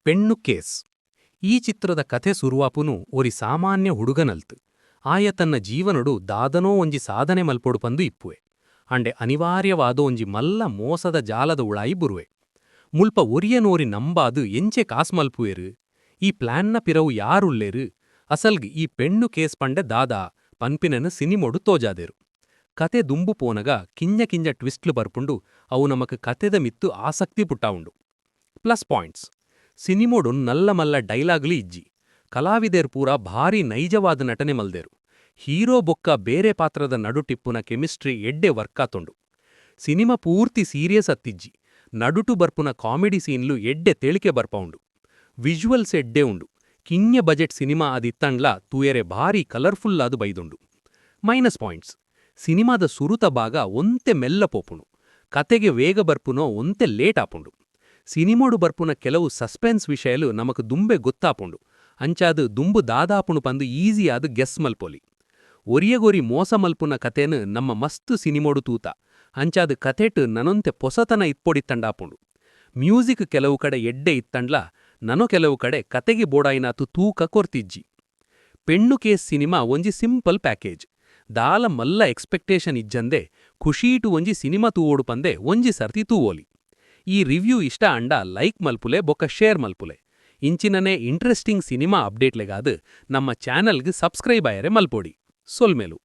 ಪೆಣ್ಣು case ಈ ಚಿತ್ರದ ಕಥೆ ಸುರುವಾಪುನು ಒರಿ ಸಾಮಾನ್ಯ ಹುಡುಗನಲ್ತ್. ಆಯ ತನ್ನ ಜೀವನೊಡು ದಾದನೋ ಒಂಜಿ ಸಾಧನೆ ಮಲ್ಪೊಡು ಪಂದು ಇಪ್ಪುವೆ. ಆಂಡೆ ಅನಿವಾರ್ಯವಾದ್ ಒಂಜಿ ಮಲ್ಲ ಮೋಸದ ಜಾಲದ ಉಳಾಯಿ ಬುರುವೆ. ಮುಲ್ಪ ಒರಿಯನ್ ಒರಿ ನಂಬಾದ್ ಎಂಚೆ ಕಾಸ್ ಮಲ್ಪುವೆರ್? ಈ ಪ್ಲಾನ್ ನ ಪಿರವು ಯಾರ್ ಉಲ್ಲೆರ್? ಅಸಲ್ಗ್ ಈ ಪೆಣ್ಣು ಕೇಸ್ ಪಂಡ ದಾದಾ? ಪನ್ಪಿನೆನ್ ಸಿನಿಮೊಡು ತೋಜಾದೆರ್. ಕತೆ ದುಂಬು ಪೋನಗ ಕಿಂಞ ಕಿಂಞ ಟ್ವಿಸ್ಟ್ಲು ಬರ್ಪುಂಡು ಅವು ನಮಕ್ ಕತೆದ ಮಿತ್ತ್ ಆಸಕ್ತಿ ಪುಟ್ಟಾವುಂಡು. ಪ್ಲಸ್ ಪಾಯಿಂಟ್ಸ್, ಸಿನಿಮೊಡು ನಲ್ಲ ಮಲ್ಲ ಡೈಲಾಗ್ಲು ಇಜ್ಜಿ. ಕಲಾವಿದೆರ್ ಪೂರಾ ಭಾರಿ ನೈಜವಾದ್ ನಟನೆ ಮಲ್ದೆರ್. ಹೀರೋ ಬೊಕ್ಕ ಬೇರೆ ಪಾತ್ರದ ನಡುಟಿಪ್ಪುನ ಕೆಮಿಸ್ಟ್ರಿ ಎಡ್ಡೆ ವರ್ಕ್ ಆತುಂಡು. ಸಿನಿಮಾ ಪೂರ್ತಿ ಸೀರಿಯಸ್ ಅತ್ತಿಜ್ಜಿ. ನಡುಟು ಬರ್ಪುನ ಕಾಮಿಡಿ ಸೀನ್ಲು ಎಡ್ಡೆ ತೆಳಿಕೆ ಬರ್ಪೌಂಡು. ವಿಜುವಲ್ಸ್ ಎಡ್ಡೆ ಉಂಡು. ಕಿಞ್ಞ ಬಜೆಟ್ ಸಿನಿಮಾ ಆದಿತ್ತ್ಂಡ್ಲಾ ತೂಯೆರೆ ಭಾರಿ ಕಲರ್ಫುಲ್ ಆದ್ ಬೈದುಂಡು. ಮೈನಸ್ ಪಾಯಿಂಟ್ಸ್, ಸಿನಿಮಾದ ಸುರುತ ಭಾಗ ಒಂತೆ ಮೆಲ್ಲ ಪೋಪುಂಡು. ಕತೆಗೆ ವೇಗ ಬರ್ಪುನೋ ಒಂತೆ ಲೇಟ್ ಆಪುಂಡು. ಸಿನಿಮೊಡು ಬರ್ಪುನ ಕೆಲವು ಸಸ್ಪೆನ್ಸ್ ವಿಷಯಲು ನಮಕ್ ದುಂಬೆ ಗೊತ್ತಾಪುಂಡು. ಅಂಚಾದ್ ದುಂಬು ದಾದಾಪುಂಡು ಪಂದ್ ಈಸಿ ಆದ್ ಗೆಸ್ ಮಲ್ಪೊಲಿ. ಒರಿಯಗೊರಿ ಮೋಸ ಮಲ್ಪುನ ಕತೆನ್ ನಮ್ಮ ಮಸ್ತ್ ಸಿನಿಮೊಡು ತೂತ. ಅಂಚಾದ್ ಕತೆಟ್ ನನೊಂತೆ ಪೊಸತನ ಇತ್ಪೊಡಿತ್ತ್ಂಡಾಪುಂಡು. ಮ್ಯೂಸಿಕ್ ಕೆಲವು ಕಡೆ ಎಡ್ಡೆ ಇತ್ತ್ಂಡ್ಲಾ ನನೊ ಕೆಲವು ಕಡೆ ಕತೆಗೆ ಬೋಡಾಯಿನಾತ್ ತೂಕ ಕೊರ್ತಿಜ್ಜಿ. ಪೆಣ್ಣು ಕೇಸ್ ಸಿನಿಮಾ ಒಂಜಿ ಸಿಂಪಲ್ ಪ್ಯಾಕೇಜ್. ದಾಲ ಮಲ್ಲ ಎಕ್ಸ್ಪೆಕ್ಟೇಷನ್ ಇಜ್ಜಂದೆ ಖುಷೀಟ್ ಒಂಜಿ ಸಿನಿಮಾ ತೂವೊಡು ಪಂದೆ ಒಂಜಿ ಸರ್ತಿ ತೂವೊಲಿ. ಈ ರಿವ್ಯೂ ಇಷ್ಟ ಆಂಡ ಲೈಕ್ ಮಲ್ಪುಲೆ ಬೊಕ್ಕ ಶೇರ್ ಮಲ್ಪುಲೆ. ಇಂಚಿನನೇ ಇಂಟರೆಸ್ಟಿಂಗ್ ಸಿನಿಮಾ ಅಪ್ಡೇಟ್ ಲೆಗಾದ್ ನಮ್ಮ ಚಾನೆಲ್ ಗ್ ಸಬ್ಸ್ಕ್ರೈಬ್ ಆಯೆರೆ ಮಲ್ಪೊಡಿ. ಸೊಲ್ಮೆಲು.